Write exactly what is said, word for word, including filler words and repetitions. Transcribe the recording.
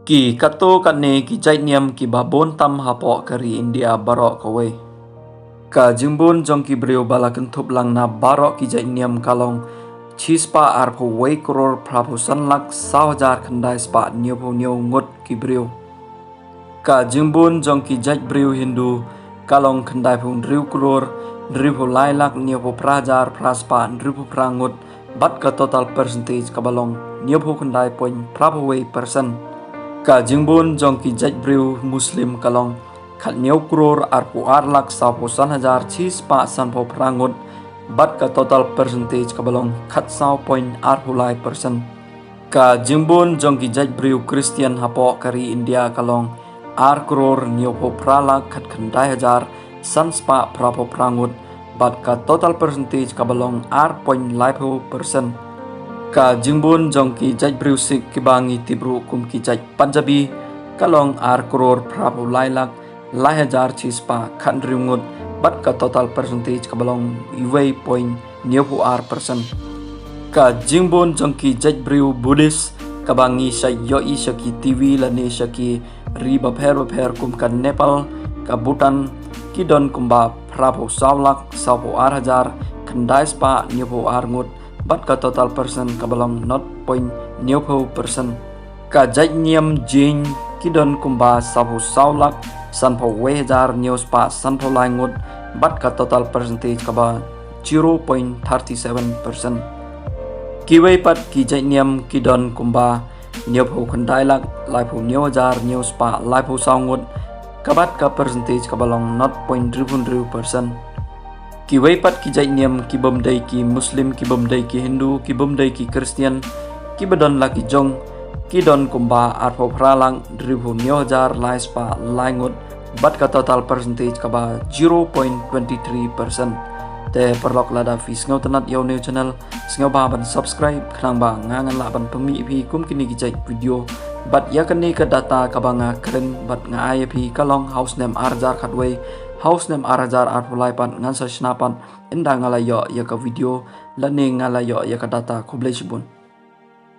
Ki katto katne ki jait niam kiba bun tam hapoh ka ri India baroh kawei. Ka jingbun jong ki briew ba la kynthup lang na baroh ki jait niam ka long shispah arphew wei klur phraphew san lak saw hajar khyndai spah hynñiewphew hynñiew ngut ki briew. Ka jingbun jong ki jait briew Hindu ka long khyndaiphew hynriew klur hynriewphew lai lak hynñiewphew phra hajar phra spah hynriewphew phra ngut, bad ka total percentage kaba long hynñiewphew khyndai point phraphew wei percent. Ka jingbun jong ki jait briew Muslim ka long khathynñiew klur arphew ar lak sawphew san hajar chispah sanphew phra ngut, bad ka total percentage kaba long khatsaw point arphew lai percent. Ka jingbun jong ki jait briew Khristan hapoh ka ri India ka long ar klur hynñiewphew phra lak khatkhyndai hajar san spah phraphew phra ngut, bad ka total percentage kaba long ar point laiphew percent. Ka jingbun jong ki jait briew Sikh kiba ngi tip ruh kum ki jait Punjabi ka long ar klur phraphew lai lak lai hajar chispah khathynriew ngut, bad ka total percentage kaba long uwei point hynñiewphew ar percent. Ka jingbun jong ki jait briew Buddhist kaba ngi shait ïohi sha ki T V lane sha ki ri bapher bapher kum ka Nepal, ka Bhutan, ki don kumba phraphew saw lak sawphew ar hajar khyndai spah hynñiewphew ar ngut, bad ka total percent kaba long nought point hynñiewphew percent. Ka jait niam Jain ki don kumba sawphew saw lak sanphew wei hajar hynñiew spah sanphew lai ngut, bad ka total percentage kaba zero point thirty seven percent. Kiwei pat ki jait niam ki don kumba hynñiewphew khyndai lak laiphew hynñiew hajar hynñiew spah laiphew saw ngut, ka bad ka percentage kaba long nought point hynriew hynriew percent. Kiwei pat ki jait niam ki bym dei ki Muslim, ki bym dei ki Hindu, ki bym dei ki Khristan, kiba don la ki jong, ki don kumba arphew phra lak hynriewphew hynñiew hajar lai spah lai ngut, bad ka total percentage kaba zero point twenty three percent. Te paralok, lada phi sngewtynnat ïa une u channel, sngewbha ban subscribe khnang ba nga ngan lah ban pynmih ïa phi kum kine ki jait video. Bad ïa kane ka data kaba nga kren bad nga ai ïa phi ka long ha u snem ar hajar khatwei, ha u snem ar hajar arphew lai pat ngan sa shna pat ynda nga la ïoh ïa ka video lane nga la ïoh ïa ka data. Khublei shibun.